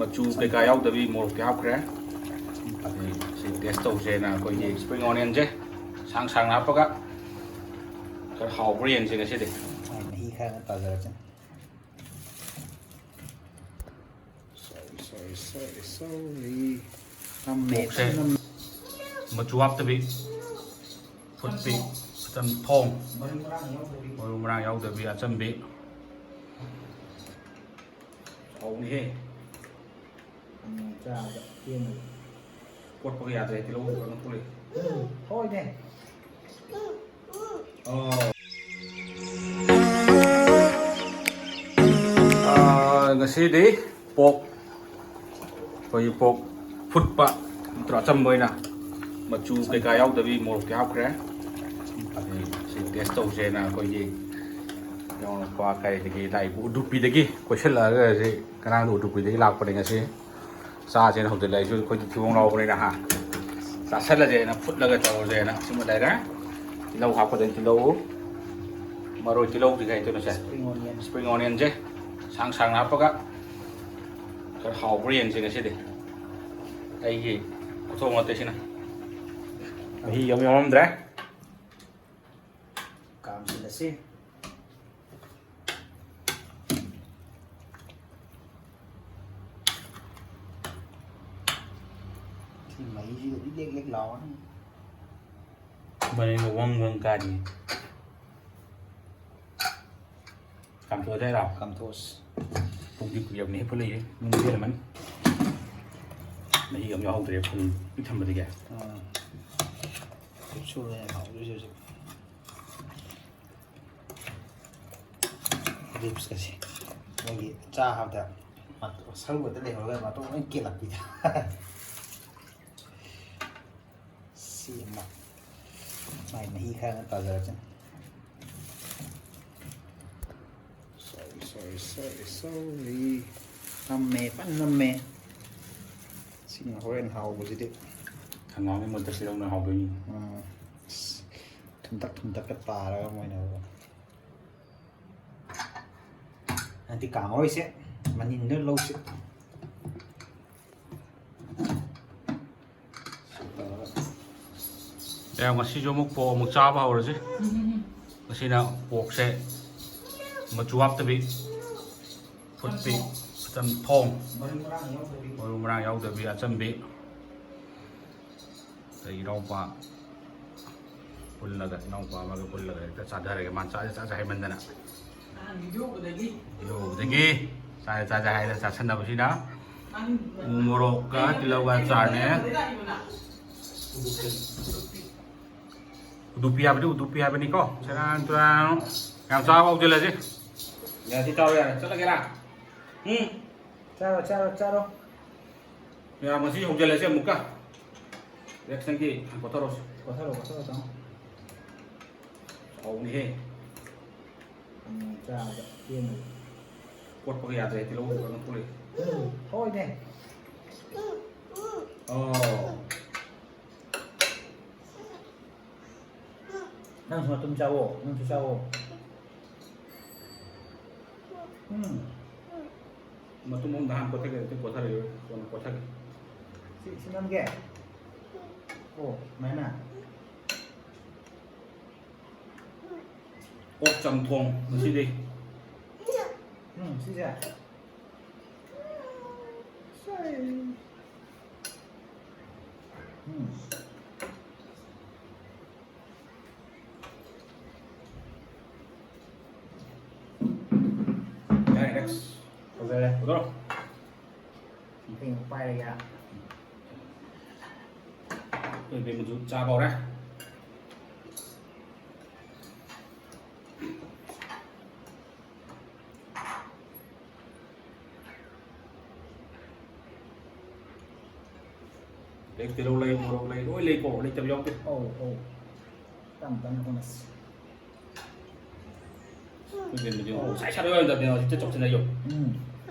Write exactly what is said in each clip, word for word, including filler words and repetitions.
ꯃꯆꯨ ꯀꯩꯀꯥ ꯌꯥꯎꯗꯕꯤ ꯃꯣꯔꯣꯛꯇꯤ ꯍꯥꯞꯈ꯭ꯔꯦ꯫ ꯑꯗꯩ ꯁꯤ ꯇꯦꯁ ꯇꯧꯁꯦꯅ ꯑꯩꯈꯣꯏꯒꯤ ꯁ꯭ꯄ꯭ꯔꯤꯡ ꯑꯣꯅꯤꯌꯟꯁꯦ ꯁꯥꯡ ꯁꯥꯡꯅ ꯍꯥꯞꯄꯒ ꯈꯔ ꯍꯥꯎꯕ꯭ꯔꯥ ꯌꯦꯡꯁꯦ ꯉꯁꯤꯗꯤ꯫ ꯃꯍꯤ ꯈꯔ ꯇꯥꯖꯔꯛꯁꯅꯤ꯫ ꯁꯣꯔꯤ, ꯁꯣꯔꯤ, ꯁꯣꯔꯤ, ꯁꯣꯔꯤ꯫ ꯅꯝꯃꯦ, ꯃꯣꯔꯣꯛꯁꯦ ꯅꯝꯃꯦ꯫ ꯃꯆꯨ ꯍꯥꯞꯇꯕꯤ ꯐꯨꯠꯄꯤ ꯑꯆꯝ ꯊꯣꯡ꯫ ꯃꯔꯨ ꯃꯔꯥꯡ ꯌꯥꯎꯗꯕꯤ ꯑꯆꯝꯕꯤ꯫ ꯍꯥꯎꯅꯤꯍꯦ꯫ ꯎꯝ, ꯆꯥꯕꯗ ꯄꯦꯟꯅ꯫ ꯀꯣꯠꯄꯒ ꯌꯥꯗ꯭ꯔꯦ, ꯇꯤꯜꯍꯧ ꯀꯩꯅꯣ ꯄꯨꯔꯤ꯫ ꯎꯝ, ꯍꯣꯏꯅꯦ꯫ ꯑꯣ꯫ ꯑꯥ, ꯉꯁꯤꯗꯤ ꯄꯣꯛ, ꯑꯩꯈꯣꯏꯒꯤ ꯄꯣꯛ ꯐꯨꯠꯄ ꯅꯠꯇ꯭ꯔꯣ, ꯑꯆꯝꯕ ꯑꯣꯏꯅ ꯃꯆꯨ ꯀꯩꯀꯥ ꯌꯥꯎꯗꯕꯤ ꯃꯣꯔꯣꯛꯇꯤ ꯍꯥꯞꯈ꯭ꯔꯦ꯫ ꯑꯗꯩ ꯁꯤ ꯇꯦꯁ ꯇꯧꯁꯦꯅ ꯑꯩꯈꯣꯏꯒꯤ ꯏꯅꯥꯎꯅꯨꯄꯥ ꯀꯩꯗꯒꯤ ꯂꯥꯛꯏꯕ ꯎꯗꯨꯄꯤꯗꯒꯤ ꯀꯣꯏꯁꯤꯜꯂꯛꯑꯒ ꯁꯤ ꯉꯔꯥꯡꯗ ꯎꯗꯨꯄꯤꯗꯒꯤ ꯂꯥꯛꯄꯅꯦ ꯉꯁꯤ꯫ ꯆꯥꯁꯦꯅ ꯍꯧꯖꯤꯜꯂꯛꯏꯁꯨ ꯑꯩꯈꯣꯏꯗꯤ ꯊꯤꯕꯣꯡ ꯂꯥꯎꯕꯅꯤꯅ ꯍꯥ꯫ ꯆꯥꯁꯜꯂꯁꯦꯅ ꯐꯨꯠꯂꯒ ꯇꯧꯔꯁꯦꯅ ꯁꯤꯃ ꯂꯩꯔꯦ꯫ ꯇꯤꯜꯍꯧ ꯍꯥꯞꯀꯗꯣꯏꯅꯤ ꯇꯤꯜꯍꯧ꯫ ꯃꯔꯣꯏ ꯇꯤꯜꯍꯧꯗꯤ ꯀꯩ ꯍꯥꯏꯗꯣꯏꯅꯣ ꯁꯦ? Spring onion. ꯁ꯭ꯄ꯭ꯔꯤꯡ ꯑꯣꯅꯤꯌꯟꯁꯦ ꯁꯥꯡ ꯁꯥꯡꯅ ꯍꯥꯞꯄꯒ ꯈꯔ ꯍꯥꯎꯕ꯭ꯔꯥ ꯌꯦꯡꯁꯦ ꯉꯁꯤꯗꯤ꯫ ꯑꯩꯒꯤ ꯈꯨꯊꯣꯡ ꯅꯠꯇꯦ ꯁꯤꯅ꯫ ꯃꯍꯤ ꯑꯃ ꯌꯥꯎꯔꯝꯗ꯭ꯔꯦ꯫ ꯀꯥꯝꯁꯤꯜꯂꯁꯤ꯫ ꯁꯤ ꯃꯍꯤꯁꯤꯗꯗꯤ ꯂꯦꯛ ꯂꯦꯛ ꯂꯥꯎꯔꯅꯤ꯫ ꯃꯅꯤꯡꯗ ꯋꯪ ꯋꯪ ꯀꯥꯔꯤ꯫ ꯀꯥꯝꯊꯣꯛꯑꯁꯦ ꯍꯥꯏꯔꯣ? ꯀꯥꯝꯊꯣꯛꯑꯁꯤ꯫ ꯄꯨꯡꯗꯤ ꯀꯨꯏꯔꯕꯅꯤ ꯍꯦꯛ ꯐꯨꯠꯂꯛꯏꯁꯦ꯫ ꯅꯨꯡꯗꯤ ꯍꯦꯜꯂꯝꯃꯅꯤ꯫ ꯃꯍꯤ ꯑꯃ ꯌꯥꯎꯍꯧꯗ꯭ꯔꯦ ꯐꯨꯜ ꯄꯤꯛ ꯊꯝꯕꯗꯒꯤ꯫ ꯑꯥ꯫ ꯁꯨꯔꯦ ꯍꯥꯎꯗꯣꯏꯁꯦ ꯍꯧꯖꯤꯛ꯫ ꯔꯤꯞꯁꯀꯁꯦ ꯃꯣꯏꯒꯤ ꯆꯥꯕꯗ ꯃꯇꯣ-, ꯁꯔꯨ ꯈꯛꯇ ꯂꯩꯍꯧꯔꯒ ꯃꯇꯣꯡ ꯂꯣꯏ ꯀꯦꯜꯂꯛꯄꯤꯗ꯫ ꯁꯤ ꯑꯃ ꯃꯥꯏ ꯃꯍꯤ ꯈꯔ ꯇꯥꯖꯔꯛꯁꯅꯤ꯫ ꯁꯣꯔꯤ, ꯁꯣꯔꯤ, ꯁꯣꯔꯤ, ꯁꯣꯔꯤ꯫ ꯅꯝꯃꯦ, ꯐꯖꯅ ꯅꯝꯃꯦ꯫ ꯁꯤꯅ ꯍꯣꯔꯦꯟ ꯍꯥꯎꯕꯁꯤꯗꯤ꯫ ꯍꯪꯒꯥꯝꯒꯤ ꯃꯍꯨꯠꯇ ꯇꯤꯜꯍꯧꯅ ꯍꯥꯎꯗꯣꯏꯅꯤ꯫ ꯎꯝ꯫ ꯑꯁ, ꯊꯨꯝꯇꯛ ꯊꯨꯝꯇꯛꯀ ꯇꯥꯔꯒ ꯃꯣꯏꯅ꯫ ꯍꯟꯗꯛꯇꯤ ꯀꯥꯡꯉꯧꯁꯦ ꯃꯅꯤꯟꯗ ꯂꯧꯁꯤ꯫ ꯉꯁꯤꯁꯨ ꯑꯃꯨꯛ ꯄꯣꯛ ꯑꯃꯨꯛ ꯆꯥꯕ ꯍꯧꯔꯁꯤ꯫ ꯉꯁꯤꯅ ꯄꯣꯛꯁꯦ ꯃꯆꯨ ꯍꯥꯞꯇꯕꯤ, ꯐꯨꯠꯄꯤ, ꯆꯝꯊꯣꯡ, ꯃꯔꯨ ꯃꯔꯥꯡ ꯌꯥꯎꯗꯕꯤ, ꯑꯆꯝꯕꯤ꯫ ꯑꯩ ꯏꯅꯥꯎꯄꯥ ꯄꯨꯜꯂꯒ, ꯏꯅꯥꯎꯄꯥ ꯑꯃꯒ ꯄꯨꯜꯂꯒ ꯍꯦꯛꯇ ꯆꯥꯊꯔꯒꯦ, ꯃꯥꯅ ꯆꯥꯁꯦ ꯆꯥꯁꯦ ꯍꯥꯏꯃꯟꯗꯅ꯫ ꯌꯧꯕꯗꯒꯤ ꯆꯥꯁꯦ ꯆꯥꯁꯦ ꯍꯥꯏꯗꯅ ꯆꯥꯁꯟꯅꯕꯁꯤꯅ ꯎ ꯃꯣꯔꯣꯛꯀ ꯇꯤꯜꯍꯧꯒ ꯑꯆꯥꯔꯅꯦ꯫ ꯎꯗꯨꯄꯤ ꯍꯥꯏꯕꯅꯤ, ꯎꯗꯨꯄꯤ ꯍꯥꯏꯕꯅꯤꯀꯣ꯫ ꯁꯦꯔꯥꯟ ꯇꯨꯔꯥꯟ꯫ ꯌꯥꯝ ꯆꯥꯕ ꯍꯧꯖꯤꯜꯂꯁꯤ꯫ ꯌꯥꯔꯦ, ꯁꯤ ꯆꯥꯔꯣ, ꯌꯥꯔꯦ꯫ ꯆꯠꯂꯒꯦꯔꯥ? ꯎꯝ꯫ ꯆꯥꯔꯣ, ꯆꯥꯔꯣ, ꯆꯥꯔꯣ꯫ ꯃꯌꯥꯝ, ꯉꯁꯤ ꯍꯧꯖꯤꯜꯂꯁꯤ ꯑꯃꯨꯛꯀ꯫ ꯔꯦꯛꯁꯟꯒꯤ ꯀꯣꯊꯔꯣꯁꯤ꯫ ꯀꯣꯊꯔꯣ, ꯀꯣꯊꯔꯣ, ꯇꯥꯃꯣ꯫ ꯍꯥꯎꯕꯅꯤꯍꯦ꯫ ꯎꯝ, ꯆꯥꯕꯗ ꯄꯦꯟꯅ꯫ ꯀꯣꯠꯄꯒ ꯌꯥꯗ꯭ꯔꯦ, ꯇꯤꯜꯍꯧ ꯀꯩꯅꯣ ꯊꯣꯛꯂꯛꯑꯦ꯫ ꯎꯝ, ꯊꯣꯛꯑꯣꯏꯅꯦ꯫ ꯑꯣ꯫ ꯅꯪꯁꯨ ꯃꯇꯨꯝ ꯆꯥꯎꯋꯣ, ꯅꯪꯁꯨ ꯆꯥꯎꯋꯣ꯫ ꯎꯝ꯫ ꯃꯇꯨꯝ ꯑꯃꯗ ꯍꯥꯟꯅ ꯀꯣꯊꯒꯦ, ꯑꯗꯨ ꯀꯣꯊꯔꯒꯦ, ꯀꯣꯟꯅ ꯀꯣꯊꯒꯦ꯫ ꯁꯤ, ꯁꯤ ꯅꯝꯒꯦ? ꯑꯣ, ꯁꯨꯃꯥꯏꯅ? ꯑꯣꯛ ꯆꯝꯊꯣꯡ ꯉꯁꯤꯗꯤ꯫ ꯎꯝ, ꯁꯤꯁꯦ? ꯁꯦ꯫ ꯎꯝ꯫ ꯌꯥꯔꯦ, next꯫ ꯐꯖꯔꯦ꯫ ꯐꯖꯔꯣ? ꯃꯇꯦꯡ ꯄꯥꯏꯔꯒꯦ꯫ ꯑꯩꯈꯣꯏ ꯏꯕꯦꯝꯃꯁꯨ ꯆꯥꯕ ꯍꯧꯔꯦ꯫ ꯑꯗꯩ ꯇꯤꯜꯍꯧ ꯂꯩ, ꯃꯣꯔꯣꯛ ꯂꯩ, ꯂꯣꯏ ꯂꯩꯀꯣ, ꯂꯩꯇꯕ ꯌꯥꯎꯗꯦ꯫ ꯑꯧ, ꯑꯧ꯫ ꯇꯞ ꯇꯞꯅ ꯍꯣꯠꯅꯁꯤ꯫ ꯑꯩꯈꯣꯏ ꯕꯦꯝꯃꯗꯤ ꯉꯁꯥꯏ ꯁꯥꯟꯅꯕ ꯌꯥꯔꯝꯗꯕꯅꯦ, ꯍꯧꯖꯤꯛꯇ ꯆꯣꯛꯁꯤꯟꯅ ꯌꯣ꯫ ꯎꯝ꯫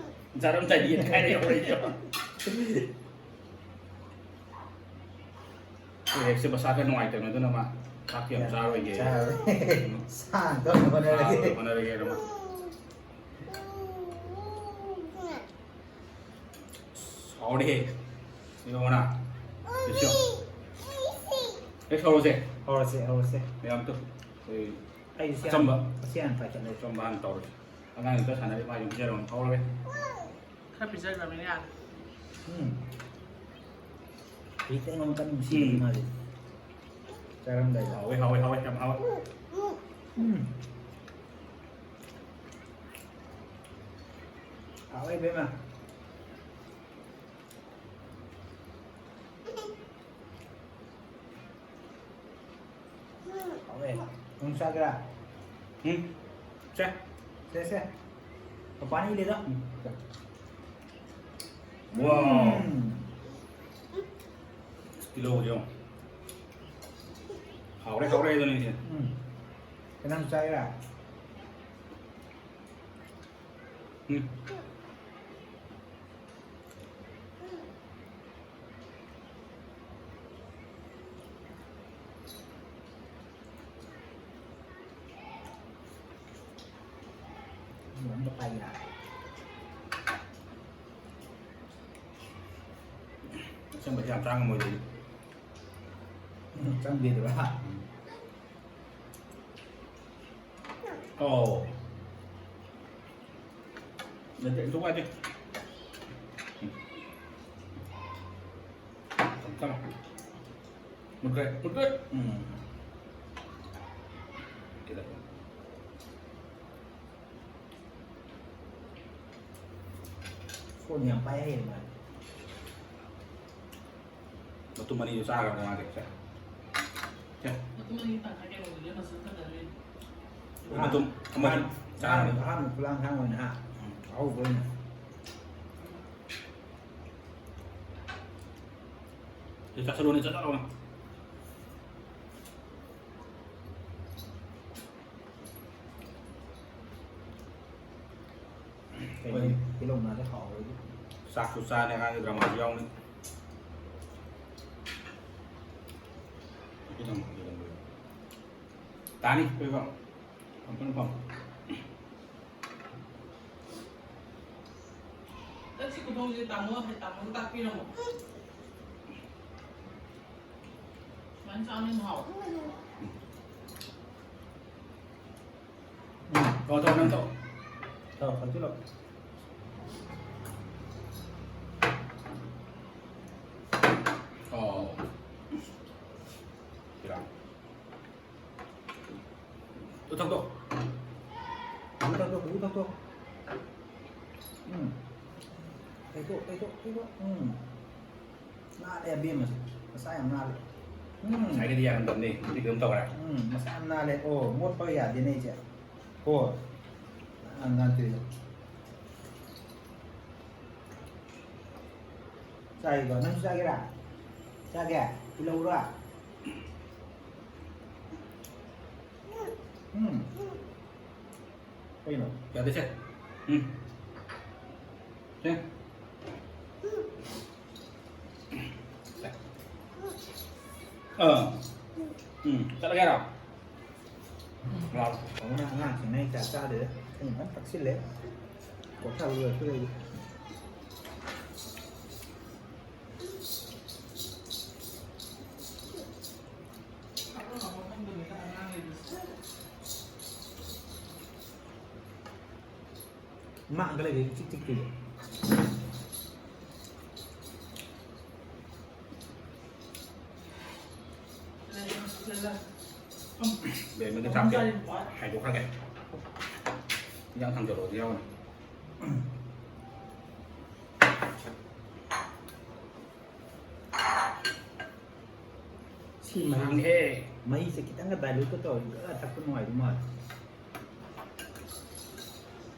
ꯆꯥꯔꯝꯗꯥꯏꯗ ꯌꯦꯠꯈꯥꯏꯔ ꯌꯧꯔꯛꯏꯗꯣ꯫ ꯑꯩꯈꯣꯏ ꯍꯦꯛꯁꯦ ꯃꯁꯥ ꯈꯔ ꯅꯨꯡꯉꯥꯏꯇꯕꯅꯦ, ꯑꯗꯨꯅ ꯃꯥ ꯆꯥꯛꯇꯤ ꯌꯥꯝ ꯆꯥꯔꯣꯏꯒꯦ꯫ ꯆꯥꯔꯣꯏ꯫ ꯎꯝ꯫ ꯁꯥ ꯉꯥꯛꯇ ꯑꯣꯏꯅ ꯍꯣꯠꯅꯔꯒꯦ꯫ ꯁꯥ ꯉꯥꯛꯇ ꯍꯣꯠꯅꯔꯒꯦꯅ ꯃꯥ꯫ ꯍꯥꯎꯔꯦꯍꯦ꯫ ꯁꯤ ꯌꯦꯡꯉꯣꯅ꯫ ꯁꯤ ꯌꯦꯡꯉꯣ꯫ ꯑꯩ ꯍꯧꯔꯁꯦ꯫ ꯍꯧꯔꯁꯦ, ꯍꯧꯔꯁꯦ꯫ ꯃꯌꯥꯝ ꯇꯨ꯫ ꯑꯩ ꯑꯩꯁꯦ ꯑꯆꯝꯕ꯫ ꯑꯁꯤ ꯍꯥꯟꯅ ꯄꯥꯏꯈꯠꯂꯦ꯫ ꯑꯆꯝꯕ ꯍꯥꯟꯅ ꯇꯧꯔꯁꯦ꯫ ꯑꯉꯥꯡ ꯑꯝꯇ ꯁꯥꯟꯅꯔꯤ, ꯃꯥ ꯑꯗꯨꯝ ꯄꯤꯖꯔꯣ, ꯍꯧꯔꯒꯦ꯫ ꯈꯔ ꯄꯤꯖꯈ꯭ꯔꯕꯅꯤꯅ ꯌꯥꯔꯦ꯫ ꯎꯝ꯫ ꯍꯧꯖꯤꯛꯇ ꯑꯩꯉꯣꯟꯗ ꯀꯟꯅ ꯅꯨꯡꯁꯤꯔꯤ ꯎꯝ꯫ ꯃꯥꯁꯦ꯫ ꯆꯥꯔꯝꯗꯥꯏꯗ꯫ ꯍꯥꯎꯋꯦ, ꯍꯥꯎꯋꯦ, ꯍꯥꯎꯋꯦ, ꯌꯥꯝ ꯍꯥꯎꯋꯦ꯫ ꯎꯝ꯫ ꯍꯥꯎꯋꯦ, ꯏꯕꯦꯝꯃ꯫ ꯍꯥꯎꯋꯦ꯫ ꯅꯪ ꯆꯥꯒꯦꯔꯥ? ꯎꯝ꯫ ꯁꯦ꯫ ꯁꯦ, ꯁꯦ꯫ ꯄꯄꯥꯅ ꯏꯜꯂꯦꯗ꯫ ꯎꯝ꯫ ꯋꯥꯎ꯫ ꯎꯝ꯫ ꯇꯤꯜꯍꯧꯁꯦ ꯌꯦꯡꯉꯣ꯫ ꯍꯥꯎꯔꯦ, ꯍꯥꯎꯔꯦ ꯑꯗꯨꯅꯤ ꯑꯩꯁꯦ꯫ ꯎꯝ꯫ ꯅꯪ ꯆꯥꯒꯦꯔꯥ? ꯎꯝ꯫ ꯑꯆꯝꯕꯁꯦ ꯌꯥꯝ ꯆꯥ ꯉꯝꯃꯣꯏꯗꯣꯏꯅꯤ꯫ ꯎꯝ, ꯆꯪꯗꯦꯗꯨꯔꯥ? ꯑꯣ꯫ ꯅꯠꯇꯦ, ꯀꯩꯁꯨ ꯀꯥꯏꯗꯦ꯫ ꯎꯝ꯫ ꯆꯪꯉꯣ꯫ ꯃꯨꯠꯈ꯭ꯔꯦ, ꯃꯨꯠꯈ꯭ꯔꯦ꯫ ꯎꯝ꯫ ꯀꯩꯗꯧꯔꯦ? ꯐꯣꯟ ꯌꯥꯝ ꯄꯥꯏ ꯍꯩꯌꯦ ꯃꯥꯗꯤ꯫ ꯃꯇꯨꯝ ꯑꯅꯤꯗꯨ ꯆꯥꯈ꯭ꯔꯕꯅꯦ ꯃꯥꯗꯤ꯫ ꯁꯦ꯫ ꯁꯦ꯫ ꯃꯇꯨꯝ ꯑꯅꯤ ꯇꯪꯈꯥꯏ ꯀꯩꯅꯣꯗꯨꯗꯤ ꯐꯖꯅ ꯐꯖꯔꯦ꯫ ꯃꯇꯨꯝ ꯑꯃ ꯑꯍꯥꯟꯕ, ꯆꯥꯈ꯭ꯔꯕꯅꯦ꯫ ꯑꯍꯥꯟꯕ ꯈꯨꯂꯥꯡ ꯈꯥꯡ ꯑꯣꯏꯅ, ꯍꯥ? ꯎꯝ꯫ ꯑꯍꯧꯕ ꯑꯣꯏꯅ꯫ ꯁꯤ ꯆꯥꯁꯤꯜꯂꯨꯅꯦ, ꯆꯥꯁꯤꯜꯂꯨꯅꯦ꯫ ꯀꯩꯅꯣ, ꯍꯣꯏ꯫ ꯇꯤꯜꯍꯧ ꯃꯅꯥꯁꯦ ꯍꯥꯎꯔꯣꯏꯗ꯫ ꯆꯥꯛꯁꯨ ꯆꯥꯅꯤ, ꯑꯉꯥꯡꯒꯤ ꯗ꯭ꯔꯃꯥꯁꯨ ꯌꯥꯎꯅꯤ꯫ ꯇꯥꯅꯤ, ꯀꯩꯕ? ꯐꯝ, ꯐꯝ, ꯐꯝ꯫ ꯆꯠꯁꯤ ꯈꯨꯗꯣꯡꯁꯦ ꯇꯥꯃꯣ, ꯇꯥꯃꯣꯅ ꯇꯥꯛꯄꯤꯔꯝꯃꯣ꯫ ꯆꯥꯅꯤꯡ ꯍꯥꯎ꯫ ꯎꯝ꯫ ꯇꯧ, ꯇꯧ, ꯅꯪ ꯇꯧ꯫ ꯇꯧ, ꯊꯛꯆꯤꯜꯂꯣ꯫ ꯑꯣ꯫ ꯁꯤꯔꯥ꯫ ꯇꯨ ꯊꯛꯇꯣ꯫ ꯇꯨ ꯊꯛꯇꯣ, ꯇꯨ ꯊꯛꯇꯣ꯫ ꯎꯝ꯫ ꯇꯩꯊꯣꯛ, ꯇꯩꯊꯣꯛ, ꯇꯩꯊꯣꯛ꯫ ꯎꯝ꯫ ꯅꯥꯜꯂꯦ ꯑꯕꯦꯝꯃꯁꯦ꯫ ꯃꯁꯥ ꯌꯥꯝ ꯅꯥꯜꯂꯦ꯫ ꯎꯝ꯫ ꯉꯁꯥꯏꯒꯤꯗꯤ ꯌꯥꯔꯝꯗꯕꯅꯤ, ꯍꯧꯖꯤꯛꯇꯤ ꯑꯗꯨꯝ ꯇꯧꯔꯦ꯫ ꯎꯝ, ꯃꯁꯥ ꯌꯥꯝ ꯅꯥꯜꯂꯦ꯫ ꯑꯣ, ꯃꯣꯠꯄ ꯌꯥꯗꯦꯅꯦ ꯑꯩꯁꯦ꯫ ꯀꯣ꯫ ꯅꯥꯟ, ꯅꯥꯟ ꯇꯧꯔꯤꯗꯣ꯫ ꯆꯥꯏꯕ꯫ ꯅꯪꯁꯨ ꯆꯥꯒꯦꯔꯥ? ꯆꯥꯒꯦ? ꯏꯜꯍꯧꯔꯥ? ꯎꯝ꯫ ꯀꯩꯅꯣ? ꯌꯥꯗꯦ, ꯁꯦ꯫ ꯎꯝ꯫ ꯁꯦ꯫ ꯑꯥ꯫ ꯎꯝ꯫ ꯆꯠꯂꯒꯦ ꯍꯥꯏꯔꯣ? ꯂꯥꯎ꯫ ꯇꯥꯃꯣꯅ ꯑꯉꯥꯡꯁꯤꯡꯅ ꯑꯩ ꯆꯥꯛ ꯆꯥꯗꯦꯗ꯫ ꯑꯩꯅ ꯐꯖꯅ ꯇꯛꯁꯤꯜꯂꯦ꯫ ꯀꯣꯊꯕ ꯂꯣꯏꯔꯛꯄꯗꯩꯗꯤ꯫ ꯃꯥꯡꯒ ꯂꯩꯕ ꯏꯆꯤꯛ ꯆꯤꯛꯇꯣꯏꯅꯦ꯫ ꯕꯦꯝꯃꯒꯤ ꯆꯥꯛꯁꯦ ꯍꯥꯏꯗꯣꯛꯈ꯭ꯔꯒꯦ꯫ ꯏꯟꯖꯥꯡ ꯊꯥꯡꯖꯜꯂꯣꯗꯤ ꯌꯥꯎꯅꯤ꯫ ꯁꯤ ꯃꯍꯤ-, ꯁꯥꯡꯉꯦꯍꯦ꯫ ꯃꯍꯤꯁꯦ ꯈꯤꯇꯪꯒ dilute ꯇꯧꯔꯗꯤ ꯈꯔ ꯊꯛꯄ ꯅꯨꯡꯉꯥꯏꯗꯧ ꯃꯥꯜꯂꯦ꯫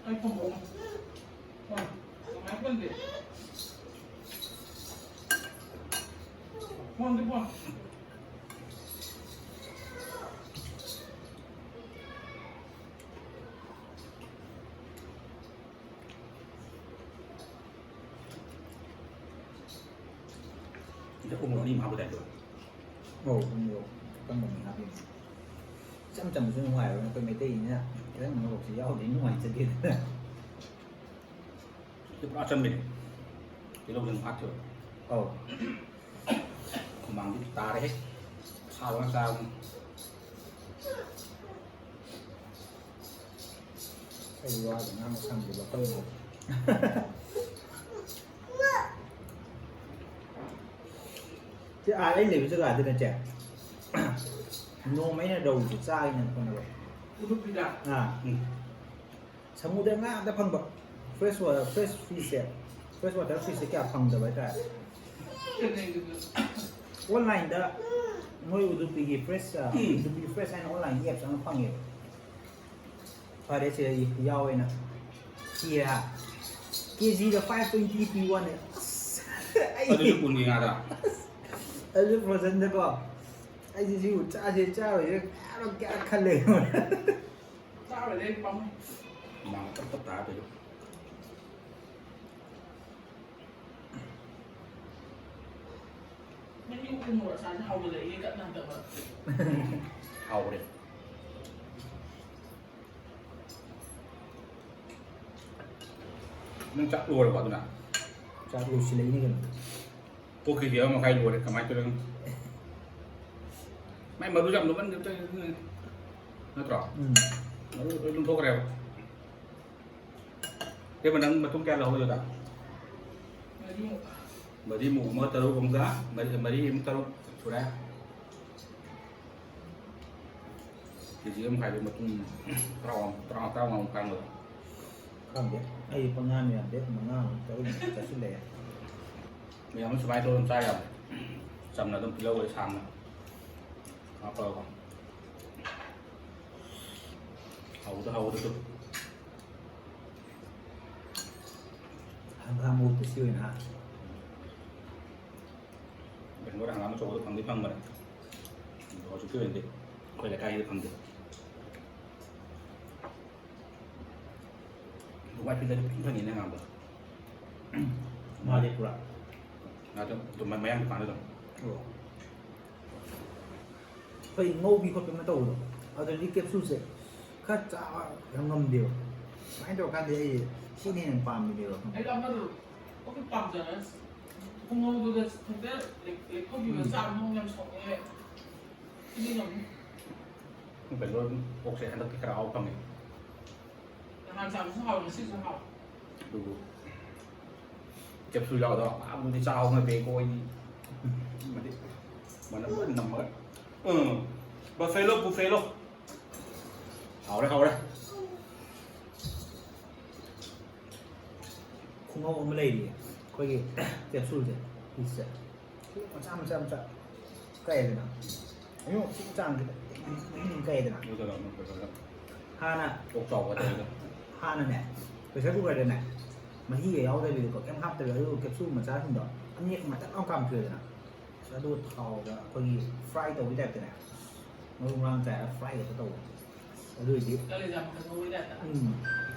ꯑꯩ ꯐꯣꯟ ꯇꯧꯔꯛꯑꯣ꯫ ꯐꯣꯟ꯫ ꯀꯃꯥꯏ ꯐꯣꯟꯗꯤ? ꯐꯣꯟꯗꯤ ꯐꯣꯟ꯫ ꯁꯤꯗ ꯎ ꯃꯣꯔꯣꯛ ꯑꯅꯤ ꯑꯃ ꯍꯥꯞꯄ ꯇꯥꯏ ꯇꯧꯋꯦ꯫ ꯑꯧ, ꯎ ꯃꯣꯔꯣꯛ ꯑꯀꯪꯕ ꯑꯅꯤ ꯍꯥꯞꯄꯤꯅꯦ꯫ ꯏꯆꯝ ꯆꯝꯕꯁꯨ ꯅꯨꯡꯉꯥꯏꯔꯣꯏ, ꯑꯩꯈꯣꯏ ꯃꯩꯇꯩꯅꯤꯅ ꯈꯤꯇꯪ ꯃꯣꯔꯣꯛꯁꯦ ꯌꯥꯎꯗ꯭ꯔꯗꯤ ꯅꯨꯡꯉꯥꯏꯖꯗꯦꯗꯅ꯫ ꯁꯤ ꯄꯨꯔꯥ ꯑꯆꯝꯕꯤꯅꯦ꯫ ꯇꯤꯜꯍꯧꯁꯦ ꯑꯗꯨꯝ ꯍꯥꯞꯈꯤꯕ꯫ ꯑꯧ꯫ ꯍꯨꯃꯥꯡꯗꯤ ꯇꯥꯔꯦꯍꯦ꯫ ꯁꯥꯕꯅ ꯆꯥꯕꯅꯤ꯫ ꯑꯩ ꯋꯥꯗ ꯉꯥꯡꯕ ꯁꯪꯗꯦꯕ ꯑꯩꯈꯣꯏ꯫ ꯁꯤ ꯑꯥ ꯑꯩ ꯂꯩꯕ ꯖꯒꯥꯗꯨꯅ ꯆꯦ, ꯅꯣꯡꯃ ꯑꯩꯅ ꯔꯧꯁꯦ ꯆꯥꯒꯦꯅ ꯈꯣꯠꯅꯕ꯫ ꯎꯗꯨꯄꯤꯗ꯫ ꯑꯥ꯫ ꯎꯝ꯫ ꯁꯃꯨꯗ꯭ꯔ ꯉꯥ ꯉꯥꯛꯇ ꯐꯪꯕ꯫ Fresh water, fresh fishꯁꯦ, fresh water fishꯁꯦ ꯀꯌꯥ ꯐꯪꯗꯕ ꯍꯥꯏꯇꯥꯔꯦ꯫ ꯀꯩꯅꯣꯗꯨꯗ꯫ Onlineꯗ ꯃꯣꯏ ꯎꯗꯨꯄꯤꯒꯤ fresh, ꯑ, ꯎꯝ꯫ ꯎꯗꯨꯄꯤ fresh ꯍꯥꯏꯅ onlineꯒꯤ apps ꯑꯃ ꯐꯪꯉꯦꯕ꯫ ꯐꯔꯦ ꯁꯤꯗ ꯌꯥꯎꯋꯦꯅ ꯊꯤꯔꯦ ꯍꯥ꯫ KGꯗ five twenty ꯄꯤ ꯋꯥꯅꯦ꯫ ꯑꯁ, ꯑꯩ ꯑꯗꯨꯁꯨ ꯀꯨꯟꯒꯤ ꯉꯥꯗ꯫ ꯑꯗꯨ frozenꯗꯀꯣ꯫ ꯑꯩꯁꯦ ꯁꯤꯕꯨ ꯆꯥꯁꯦ ꯆꯥꯔꯣꯏꯁꯦ ꯀꯌꯥꯔꯛ ꯀꯌꯥꯔꯛ ꯈꯜꯂꯦ꯫ ꯆꯥꯔꯣꯏꯗ ꯑꯩ ꯄꯥꯝꯃꯨꯏ꯫ ꯍꯨꯃꯥꯡ ꯇꯞ ꯇꯞ ꯇꯥꯔ ꯇꯧꯏꯗꯣ꯫ ꯅꯪꯒꯤ ꯎ ꯃꯣꯔꯣꯛ ꯑꯆꯥꯔꯁꯦ ꯍꯥꯎꯒꯠꯂꯛꯏ ꯀꯟꯅ ꯍꯟꯗꯛ ꯃꯔꯛ꯫ ꯍꯥꯎꯕꯅꯦ꯫ ꯅꯪ ꯆꯥꯛ ꯂꯣꯏꯔꯕꯣ ꯑꯗꯨꯅ? ꯆꯥꯛ ꯂꯣꯏꯁꯤꯜꯂꯛꯏꯅꯦ ꯀꯩꯅꯣ꯫ ꯄꯣꯛ ꯀꯦꯖꯤ ꯑꯃ ꯃꯈꯥꯏ ꯂꯣꯏꯔꯦ, ꯀꯃꯥꯏꯅ ꯇꯧꯔꯤꯅꯣ? ꯃꯥꯏ ꯃꯔꯨꯁꯨ ꯌꯥꯝ ꯂꯨꯝꯃꯟꯈꯤꯕ ꯇꯧꯔꯤꯅꯦ꯫ ꯅꯠꯇ꯭ꯔꯣ? ꯎꯝ꯫ ꯃꯔꯨ ꯂꯣꯏ ꯂꯨꯝꯊꯣꯛꯈ꯭ꯔꯦꯕ꯫ ꯏꯕꯦꯝꯃ, ꯅꯪ ꯃꯇꯨꯡ ꯀꯌꯥ ꯂꯧꯍꯧꯔꯤꯕ? ꯃꯔꯤꯃꯨꯛ꯫ ꯃꯔꯤꯃꯨꯛ ꯑꯃ ꯇꯔꯨꯛ ꯑꯃꯒ ꯃꯔꯤ, ꯃꯔꯤ ꯑꯃ ꯇꯔꯨꯛ ꯁꯨꯔꯦ꯫ ꯀꯦꯖꯤ ꯑꯃ ꯃꯈꯥꯏꯗ ꯃꯇꯨꯝ ꯇꯔꯥꯃꯉꯥ, ꯇꯔꯥꯃꯉꯥ, ꯇꯔꯥꯃꯉꯥꯃꯨꯛ ꯀꯥꯟꯒꯗ꯭ꯔꯥ? ꯈꯪꯗꯦ꯫ ꯑꯩ ꯄꯪꯌꯥꯝ ꯌꯥꯝꯗꯦ꯫ ꯃꯉꯥꯃꯨꯛ, ꯇꯔꯨꯛꯃꯨꯛ ꯆꯥꯁꯤꯜꯂꯛꯑꯦ꯫ ꯃꯌꯥꯝ ꯑꯃ ꯁꯨꯃꯥꯏꯅ ꯇꯧꯔꯒ ꯑꯗꯨꯝ ꯆꯥ ꯌꯥꯕꯅꯦ꯫ ꯆꯝꯅ ꯑꯗꯨꯝ ꯇꯤꯜꯍꯧꯒ ꯁꯥꯡꯅ ꯍꯥꯞꯄꯒꯀꯣ꯫ ꯍꯥꯎꯕꯗ ꯍꯥꯎꯕꯗꯁꯨ꯫ ꯍꯪꯒꯥꯝ ꯃꯍꯨꯠꯇ ꯁꯤ ꯑꯣꯏꯅ ꯍꯥꯞ꯫ ꯕꯦꯡꯒ꯭ꯂꯣꯔ ꯍꯪꯒꯥꯝ ꯑꯆꯧꯕꯗꯣ ꯐꯪꯗꯤ ꯐꯪꯕꯅꯦ꯫ ꯑꯗꯣ ꯍꯧꯖꯤꯛꯀꯤ ꯑꯣꯏꯅꯗꯤ ꯑꯩꯈꯣꯏ ꯂꯩꯀꯥꯏꯒꯤꯗꯤ ꯐꯪꯗꯦ꯫ ꯋꯥꯏꯠ ꯐꯤꯡꯒꯔꯗꯤ ꯐꯖꯅ ꯐꯪꯉꯤꯅꯦ ꯍꯪꯒꯥꯝꯗꯣ꯫ ꯃꯥꯗꯤ ꯄꯨꯔꯥ꯫ ꯑꯗꯨꯝ, ꯑꯗꯨꯝ ꯃꯌꯥꯡ ꯗꯨꯀꯥꯟꯗ ꯑꯗꯨꯝ꯫ ꯑꯣ꯫ ꯑꯩꯈꯣꯏ ꯉꯧꯕꯤ ꯈꯣꯠꯄꯤ ꯑꯃ ꯇꯧꯕꯗꯣ, ꯑꯗꯨꯗꯤ capsuleꯁꯦ ꯈꯔ ꯆꯥꯕ ꯌꯥꯝ ꯉꯝꯗꯦꯕ꯫ ꯁꯨꯃꯥꯏꯅ ꯇꯧꯔꯀꯥꯟꯗ ꯑꯩ ꯁꯤꯅ ꯍꯦꯟꯅ ꯄꯥꯝꯃꯤꯅꯦꯕ꯫ ꯑꯩꯗꯣ ꯑꯃꯗꯣ ꯑꯩꯈꯣꯏ ꯄꯥꯝꯖꯔ ꯈꯣꯡꯉꯧꯗꯨꯗ ꯍꯦꯛꯇ ꯂꯩ-, ꯂꯩꯊꯣꯛꯈꯤꯕꯗꯣ ꯎꯝ꯫ ꯆꯥꯕ ꯃꯑꯣꯡ ꯌꯥꯝ ꯁꯥꯎꯅꯤꯡꯉꯦ꯫ ꯁꯤꯗꯤ ꯉꯝꯅꯤ꯫ ꯕꯦꯡꯒ꯭ꯂꯣꯔ ꯑꯣꯛꯁꯦ ꯍꯟꯗꯛꯇꯤ ꯈꯔ ꯍꯥꯎ ꯐꯪꯉꯦ꯫ ꯅꯍꯥꯟ ꯆꯥꯕꯁꯨ ꯍꯥꯎꯋꯦ, ꯉꯁꯤꯁꯨ ꯍꯥꯎꯋꯦ꯫ ꯑꯗꯨꯕꯨ ꯀꯦꯞꯁꯨꯜ ꯌꯥꯎꯗꯕ ꯑꯃꯗꯤ ꯆꯥ ꯍꯧꯅꯗꯦꯀꯣ ꯑꯩꯗꯤ꯫ ꯃꯗꯤ ꯃꯅꯝ ꯂꯣꯏ ꯅꯝꯃꯒ꯫ ꯎꯝ꯫ ꯕꯐꯦꯂꯣ, ꯕꯨꯐꯦꯂꯣ꯫ ꯍꯥꯎꯔꯦ, ꯍꯥꯎꯔꯦ꯫ ꯈꯨꯉꯧ ꯑꯃ ꯂꯩꯔꯤꯌꯦ, ꯑꯩꯈꯣꯏꯒꯤ ꯀꯦꯞꯁꯨꯜꯁꯦ, ꯄꯤꯁꯁꯦ꯫ ꯃꯆꯥ, ꯃꯆꯥ, ꯃꯆꯥ꯫ ꯀꯛꯑꯦꯗꯅ꯫ ꯑꯌꯨꯛ ꯆꯤꯡ ꯆꯥꯡꯁꯤꯗ ꯇꯤꯡ, ꯇꯤꯡ, ꯇꯤꯡ ꯀꯛꯑꯦꯗꯅ꯫ ꯑꯗꯨ ꯀꯩꯅꯣ, ꯀꯩꯅꯣ, ꯀꯩꯅꯣ꯫ ꯍꯥꯟꯅ ꯑꯣꯛ ꯆꯥꯎꯕ ꯍꯥꯏꯇꯥꯔꯦ꯫ ꯍꯥꯟꯅꯅꯦ, ꯄ꯭ꯔꯦꯁꯔ ꯀꯨꯀꯔꯗꯅꯦ, ꯃꯍꯤꯒ ꯌꯥꯎꯗꯕꯤꯗꯀꯣ, ꯀꯩꯝ ꯍꯥꯞꯇꯕꯤ, ꯑꯗꯨꯒ ꯀꯦꯞꯁꯨꯜ ꯃꯆꯥꯁꯤꯡꯗꯣ ꯑꯅꯤꯔꯛ ꯃꯊꯛ ꯑꯃ ꯀꯥꯝꯊꯣꯛꯑꯦꯗꯅ꯫ ꯑꯁ, ꯑꯗꯨꯒ ꯊꯥꯎꯗ ꯑꯩꯈꯣꯏꯒꯤ ꯐ꯭ꯔꯥꯏ ꯇꯧꯕꯒꯤ ꯇꯥꯏꯞꯇꯅꯦ, ꯃꯔꯨ ꯃꯔꯥꯡ ꯆꯥꯏꯔꯒ ꯐ꯭ꯔꯥꯏ ꯈꯛꯇ ꯇꯧꯕ꯫ ꯑꯗꯨ ꯑꯣꯏꯗꯤ ꯀꯂꯦꯖꯥ ꯃꯀꯟ ꯉꯧꯕꯒꯤ ꯇꯥꯏꯞꯇ꯫ ꯎꯝ꯫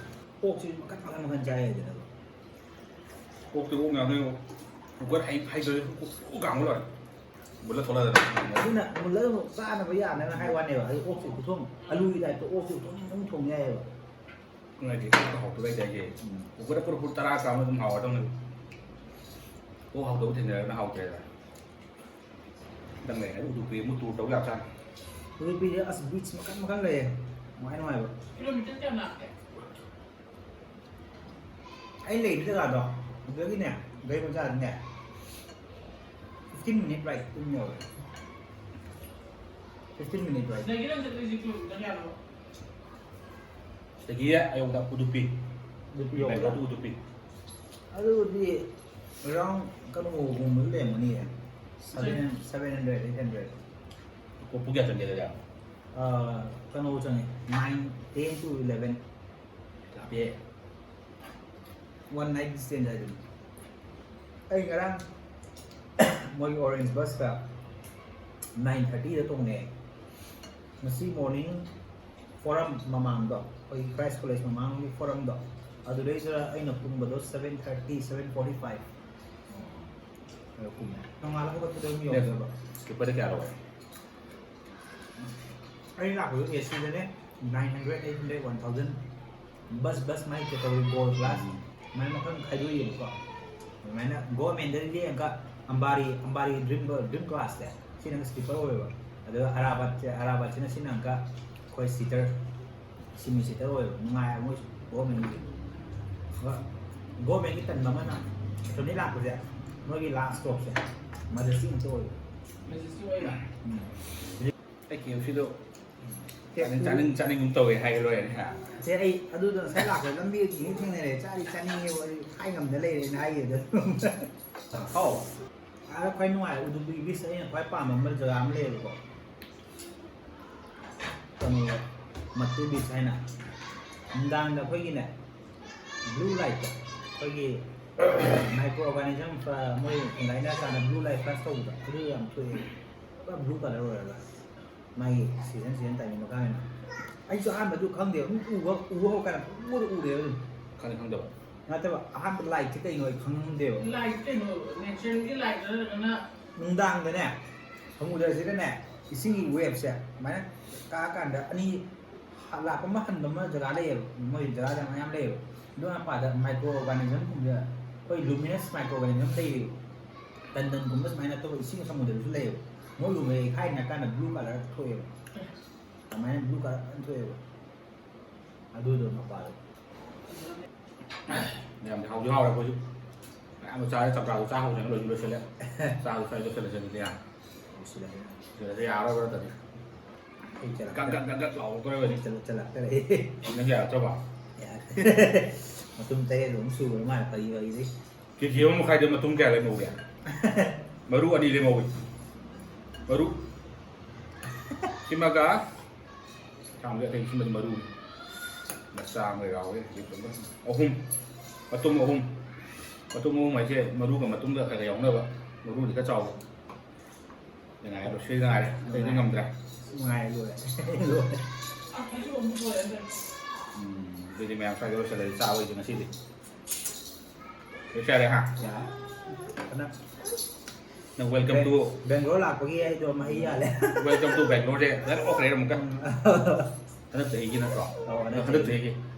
ꯑꯣꯛꯁꯤ ꯃꯈꯟ, ꯃꯈꯟ, ꯃꯈꯟ ꯆꯥ ꯌꯥꯏꯗꯅ꯫ ꯑꯣꯛꯇꯤ ꯑꯣꯛ ꯉꯥꯛꯇꯅꯤ꯫ ꯀꯨꯀꯔ ꯍꯩ-, ꯍꯩꯇ꯭ꯔꯗꯤ ꯀꯨꯛ-, ꯀꯨꯛ ꯀꯥꯝꯕ ꯂꯣꯏꯔꯦ꯫ ꯃꯨꯜꯂ ꯊꯣꯛꯂꯛꯑꯗꯅ꯫ ꯑꯗꯨꯅ ꯃꯨꯜꯂꯒ ꯑꯃꯨꯛ ꯆꯥꯅꯕ ꯌꯥꯅꯕ ꯍꯥꯏ ꯋꯥꯅꯦꯕ꯫ ꯑꯗꯨ ꯑꯣꯛꯁꯤ ꯈꯨꯊꯣꯡ, ꯑꯂꯨꯒꯤ ꯇꯥꯏꯞꯇ ꯑꯣꯛꯁꯤ ꯊꯣꯡꯅꯤꯡ ꯑꯗꯨꯝ ꯊꯣꯡ ꯌꯥꯏꯑꯕ꯫ ꯉꯥꯏꯗꯤ ꯑꯣꯛꯇ ꯍꯥꯎꯇꯕ ꯂꯩꯇꯦ ꯍꯥꯏꯁꯦ꯫ ꯎꯝ꯫ ꯀꯨꯀꯔꯗ ꯄꯨꯔꯥ ꯄꯨꯔꯥ ꯇꯔꯥ ꯀꯥꯝꯃ ꯑꯗꯨꯝ ꯍꯥꯎꯔꯗꯧꯅꯦꯕ꯫ ꯑꯣꯛ ꯍꯥꯎꯇꯕ ꯊꯦꯡꯅꯔꯒꯅ ꯍꯥꯎꯇ꯭ꯔꯦꯗꯅ꯫ ꯈꯤꯇꯪ ꯂꯩꯔꯒ ꯎꯗꯨꯄꯤ ꯑꯃꯨꯛ ꯇꯨꯔ ꯇꯧ ꯌꯥꯕꯖꯥꯠꯅꯤ꯫ ꯎꯗꯨꯄꯤꯁꯦ ꯑꯁ ꯕꯤꯠꯁ ꯃꯈꯟ ꯃꯈꯟ ꯂꯩꯌꯦ꯫ ꯅꯨꯡꯉꯥꯏ ꯅꯨꯡꯉꯥꯏꯕ꯫ ꯀꯤꯂꯣꯃꯤꯇꯔ ꯀꯌꯥꯝ ꯂꯥꯞꯀꯦ? ꯑꯩ ꯂꯩꯔꯤ ꯖꯒꯥꯗꯣ, ꯑꯗꯨꯗꯒꯤꯅꯦ, ꯒꯥꯔꯤ ꯃꯆꯥꯗꯅꯦ, fifteen minute ride ꯑꯗꯨꯝ ꯌꯧꯋꯦ꯫ Fifteen minute ride꯫ ꯁꯤꯗꯒꯤ ꯅꯪ ꯆꯠꯂꯤꯁꯦ ꯀꯤꯂꯣꯃꯤꯇꯔ ꯀꯌꯥꯅꯣ? ꯁꯤꯗꯒꯤ ꯑꯌꯧꯗ ꯎꯗꯨꯄꯤ꯫ ꯎꯗꯨꯄꯤ ꯌꯧꯕꯗ? ꯕꯦꯡꯒ꯭ꯂꯣꯔ to ꯎꯗꯨꯄꯤ꯫ ꯑꯗꯨꯗꯤ around ꯀꯩꯅꯣꯒꯨꯝꯕꯗꯤ ꯂꯩꯔꯝꯒꯅꯤꯌꯦ꯫ Seven, seven hundred, eight hundred꯫ ꯄꯨꯡ ꯀꯌꯥ ꯆꯪꯒꯦ ꯑꯗꯨꯗꯤ? ꯑꯥ, ꯀꯩꯅꯣ ꯆꯪꯉꯦ, nine, ten to eleven꯫ ꯂꯥꯞꯄꯦ꯫ One night stand ꯍꯥꯏꯗꯨꯅꯤ꯫ ꯑꯩ ꯉꯔꯥꯡ ꯃꯣꯏꯒꯤ Orange busꯇ nine thirtyꯗ ꯇꯣꯡꯉꯦ꯫ ꯉꯁꯤ morning forum ꯃꯃꯥꯡꯗꯣ, ꯑꯩꯈꯣꯏꯒꯤ Christ College ꯃꯃꯥꯡꯒꯤ forumꯗꯣ, ꯑꯗꯨꯗꯩꯗꯨꯗ ꯑꯩꯅ ꯀꯨꯝꯕꯗꯣ seven thirty, seven forty five꯫ ꯑꯗꯨ ꯀꯨꯝꯃꯦ꯫ ꯅꯣꯡꯉꯥꯜꯂ ꯍꯧꯒꯠꯄꯗ ꯑꯗꯨꯝ ꯌꯧꯖꯕ꯫ Skipperꯗ ꯀꯌꯥ ꯂꯧꯔꯦ? ꯑꯩ ꯂꯥꯛꯄꯗꯣ ACꯗꯅꯦ, nine hundred, eight hundred, one thousand꯫ Bus, bus ꯃꯥꯏ category gold class, ꯎꯝ꯫ ꯑꯗꯨꯃꯥꯏꯅ ꯃꯈꯜ ꯈꯥꯏꯗꯣꯛꯏꯌꯦꯕꯀꯣ꯫ ꯑꯗꯨꯃꯥꯏꯅ governmentꯗ ꯌꯦꯡꯉꯒ ꯑꯝꯕꯥꯔꯤ, ꯑꯝꯕꯥꯔꯤ dream, dream classꯁꯦ, ꯁꯤꯅ skipper ꯑꯣꯏꯌꯦꯕ꯫ ꯑꯗꯨꯒ ꯑꯔꯥꯕꯥꯠꯁꯦ, ꯑꯔꯥꯕꯥꯠꯁꯤꯅ ꯁꯤꯅ ꯑꯃꯨꯛꯀ ꯑꯩꯈꯣꯏ ꯁꯤꯇꯔ, ꯁꯤꯃꯤ ꯁꯤꯇꯔ ꯑꯣꯏꯕ, ꯅꯨꯡꯉꯥꯏꯕ ꯃꯣꯏꯁꯨ ꯒꯣꯔꯃꯦꯟꯒꯤ꯫ ꯑꯗꯨꯒ ꯒꯣꯔꯃꯦꯟꯒꯤ ꯇꯟꯕ ꯑꯃꯅ ꯑꯁꯣꯝꯗꯒꯤ ꯂꯥꯛꯄꯁꯦ, ꯃꯣꯏꯒꯤ ꯂꯥꯁ ꯁ꯭ꯇꯣꯞꯁꯦ ꯃꯦꯖꯦꯁꯇꯤꯛ ꯑꯃꯇ ꯑꯣꯏꯕ꯫ ꯃꯦꯖꯦꯁꯇꯤꯛ ꯑꯣꯏꯅ? ꯎꯝ꯫ ꯑꯩ ꯀꯦ ꯑꯦꯐ ꯁꯤꯗꯣ ꯆꯥꯅꯤꯡ ꯆꯥꯅꯤꯡ ꯆꯥꯅꯤꯡꯒꯨꯝ ꯇꯧꯋꯦ ꯍꯥꯏꯒꯦ ꯂꯣꯏꯔꯦꯅꯦ ꯍꯥ꯫ ꯁꯦ ꯑꯩ ꯑꯗꯨꯗ ꯉꯁꯥꯏ ꯂꯥꯛꯄꯗ ꯂꯝꯕꯤꯗ ꯊꯦꯡꯅꯩ ꯊꯦꯡꯅꯔꯦ, ꯆꯥꯗꯤ ꯆꯥꯅꯤꯡꯉꯦꯕ, ꯑꯩ ꯍꯥꯏ ꯉꯝꯗ ꯂꯩꯔꯦꯅ ꯍꯥꯏꯈꯤꯕꯗꯣ꯫ ꯍꯥꯎ꯫ ꯑꯥꯗ ꯈ꯭ꯋꯥꯏ ꯅꯨꯡꯉꯥꯏ ꯎꯗꯨꯄꯤ ꯕꯤꯁ ꯑꯩꯅ ꯈ꯭ꯋꯥꯏ ꯄꯥꯝꯕ ꯑꯃ ꯖꯒꯥ ꯑꯃ ꯂꯩꯌꯦꯕꯀꯣ꯫ ꯀꯩꯅꯣ, ꯃꯠꯇꯨ ꯕꯤꯁ ꯍꯥꯏꯅ꯫ ꯅꯨꯡꯗꯥꯡꯗ ꯑꯩꯈꯣꯏꯒꯤꯅꯦ, ꯕ꯭ꯂꯨ ꯂꯥꯏꯠꯇ ꯑꯩꯈꯣꯏꯒꯤ ꯃꯥꯏꯀ꯭ꯔꯣ ꯑꯣꯔꯒꯥꯅꯤꯖꯝ ꯃꯣꯏ ꯊꯦꯡꯒꯥꯏꯅꯔꯀꯥꯟꯗ ꯕ꯭ꯂꯨ ꯂꯥꯏꯠ ꯐ꯭ꯂꯥꯁ ꯇꯧꯕꯗꯣ ꯑꯗꯨ ꯌꯥꯝ ꯊꯣꯛꯑꯦ꯫ ꯄꯨꯔꯥ ꯕ꯭ꯂꯨ ꯀꯂꯔ ꯑꯣꯏꯔꯒ ꯃꯥꯒꯤ ꯁꯤꯖꯟ ꯁꯤꯖꯟ ꯇꯥꯏꯃꯤꯡ ꯃꯈꯥ ꯍꯥꯏꯅ꯫ ꯑꯩꯁꯨ ꯑꯍꯥꯟꯕꯗꯨ ꯈꯪꯗꯦ, ꯑꯗꯨꯝ ꯎꯕ ꯎꯕ ꯍꯧꯔꯀꯥꯟꯗ ꯄꯨꯡꯎꯗ ꯎꯔꯦꯕ ꯑꯗꯨꯝ꯫ ꯈꯪꯗꯤ ꯈꯪꯗꯕ꯫ ꯅꯠꯇꯕ, ꯑꯍꯥꯟꯕ ꯂꯥꯏꯠꯁꯦ ꯀꯩꯅꯣ ꯑꯩ ꯈꯪꯗꯦꯕ꯫ ꯂꯥꯏꯠꯁꯦ ꯀꯩꯅꯣ, natural ꯒꯤ ꯂꯥꯏꯠ ꯅꯠꯇ꯭ꯔꯒꯅ? ꯅꯨꯡꯗꯥꯡꯗꯅꯦ, ꯁꯃꯨꯗ꯭ꯔꯁꯤꯗꯅꯦ, ꯏꯁꯤꯡꯒꯤ ꯋꯦꯞꯁꯦ ꯑꯗꯨꯃꯥꯏꯅ ꯀꯥꯛꯑꯀꯥꯟꯗ ꯑꯅꯤ ꯍ-, ꯂꯥꯛꯄ ꯑꯃ ꯍꯟꯕ ꯑꯃ ꯖꯒꯥ ꯂꯩꯌꯦꯕ, ꯃꯣꯏ ꯖꯒꯥ ꯃꯌꯥꯝ ꯂꯩꯌꯦꯕ꯫ ꯑꯗꯨ ꯃꯄꯥꯗ ꯃꯥꯏꯀ꯭ꯔꯣ ꯑꯣꯔꯒꯥꯅꯤꯖꯝꯒꯨꯝꯕ, ꯑꯩꯈꯣꯏ ꯂꯨꯃꯤꯅꯁ ꯃꯥꯏꯀ꯭ꯔꯣ ꯑꯣꯔꯒꯥꯅꯤꯖꯝ ꯂꯩꯔꯤꯕ꯫ ꯇꯟꯗꯟꯒꯨꯝꯕ ꯁꯨꯃꯥꯏꯅ ꯑꯇꯣꯞꯄ ꯏꯁꯤꯡ ꯁꯃꯨꯗ꯭ꯔꯗꯁꯨ ꯂꯩꯌꯦꯕ꯫ ꯃꯣꯏꯒꯨꯝꯕ ꯌꯩꯈꯥꯏꯅ ꯀꯥꯟꯗ ꯕ꯭ꯂꯨ ꯀꯂꯔ ꯊꯣꯛꯑꯦꯕ꯫ ꯑꯗꯨꯃꯥꯏꯅ ꯕ꯭ꯂꯨ ꯀꯂꯔ ꯐꯖꯅ ꯊꯣꯛꯑꯦꯕ꯫ ꯑꯗꯨꯗꯣ ꯃꯄꯥꯗꯣ꯫ ꯌꯥꯝꯗꯤ ꯍꯥꯎꯗꯤ ꯍꯥꯎꯔꯦ ꯑꯩꯈꯣꯏꯁꯨ꯫ ꯃꯌꯥꯝ ꯆꯥꯔꯦ, ꯆꯝꯄ꯭ꯔꯥꯗꯣ ꯆꯥ ꯍꯧꯗꯅ ꯂꯣꯏꯁꯨ ꯂꯣꯏꯁꯤꯜꯂꯦ꯫ ꯆꯥꯗꯣ ꯁ꯭ꯋꯥꯏ ꯂꯣꯏꯁꯤꯜꯂꯁꯦ ꯑꯗꯨꯗꯤ ꯌꯥꯔꯦ꯫ ꯂꯣꯏꯁꯤꯜꯂꯁꯦ꯫ ꯂꯣꯏꯁꯤꯜꯂꯁꯦ ꯌꯥꯔꯔꯣꯏ ꯅꯠꯇ꯭ꯔꯗꯤ꯫ ꯑꯩ ꯆꯜꯂꯛꯇ꯭ꯔꯦ꯫ ꯒꯛ ꯒꯛ ꯒꯛ ꯒꯛ ꯂꯥꯎꯔꯛꯇꯣꯔꯦ ꯍꯧꯖꯤꯛ꯫ ꯆꯜꯂꯛ-, ꯆꯜꯂꯛꯇ꯭ꯔꯦ꯫ ꯅꯪ ꯌꯥꯔꯛꯇ꯭ꯔꯕꯣ? ꯌꯥꯔꯦ꯫ ꯃꯇꯨꯝ ꯇꯔꯦꯠ ꯑꯗꯨꯝ ꯁꯨꯕ ꯃꯥꯜꯂꯦ ꯐꯥꯒꯤ ꯐꯥꯒꯤꯗꯩ꯫ ꯀꯦ ꯖꯤ ꯑꯃ ꯃꯈꯥꯏꯗ ꯃꯇꯨꯝ ꯀꯌꯥ ꯂꯦꯝꯍꯧꯒꯦ? ꯃꯔꯨ ꯑꯅꯤ ꯂꯦꯝꯍꯧꯏ꯫ ꯃꯔꯨ ꯁꯤꯃꯒ ꯁꯥꯡꯕꯁꯦ ꯑꯇꯩ ꯁꯤꯃꯗꯤ ꯃꯔꯨꯅꯤ꯫ ꯃꯆꯥ ꯑꯃꯒ ꯌꯥꯎꯔꯦ꯫ ꯑꯍꯨꯝ꯫ ꯃꯇꯨꯝ ꯑꯍꯨꯝ꯫ ꯃꯇꯨꯝ ꯑꯍꯨꯝ ꯍꯥꯏꯁꯦ ꯃꯔꯨꯒ ꯃꯇꯨꯝꯒ ꯈꯔ ꯈꯔ ꯌꯥꯎꯅꯕ꯫ ꯃꯔꯨꯗꯤ ꯈꯔ ꯆꯥꯎꯕ꯫ ꯁꯤꯗ ꯉꯥꯏꯔꯦ, ꯂꯣꯏꯁꯤꯜꯂꯤꯗ ꯉꯥꯏꯔꯦ꯫ ꯑꯇꯩꯗꯤ ꯉꯝꯗ꯭ꯔꯦ꯫ ꯉꯥꯏꯔꯦ, ꯂꯣꯏꯔꯦ꯫ ꯂꯣꯏꯔꯦ꯫ ꯎꯝ, ꯑꯗꯨꯗꯤ ꯃꯌꯥꯝ ꯁ꯭ꯋꯥꯏꯗ ꯂꯣꯏꯁꯤꯜꯂꯁꯤ ꯆꯥꯕꯩꯗꯤ ꯉꯁꯤꯗꯤ꯫ ꯂꯣꯏꯁꯤꯜꯂꯦ ꯍꯥ? ꯌꯥꯔꯦ꯫ ꯐꯅ ꯅꯪ welcome to ꯕꯦꯡꯒ꯭ꯂꯣꯔ ꯂꯥꯛꯄꯒꯤ ꯑꯩꯗꯣ ꯃꯍꯩ ꯌꯥꯜꯂꯦ꯫ Welcome to ꯕꯦꯡꯒ꯭ꯂꯣꯔꯁꯦ ꯐꯖꯅ ꯑꯣꯛꯈ꯭ꯔꯦ ꯑꯃꯨꯛꯀ꯫ ꯎꯝ꯫ ꯍꯟꯗꯛ ꯆꯍꯤꯒꯤ ꯅꯠꯇ꯭ꯔꯣ? ꯑꯧ, ꯍꯟꯗꯛ ꯍꯟꯗꯛ ꯆꯍꯤꯒꯤ꯫ ꯆꯍꯤꯒꯤ꯫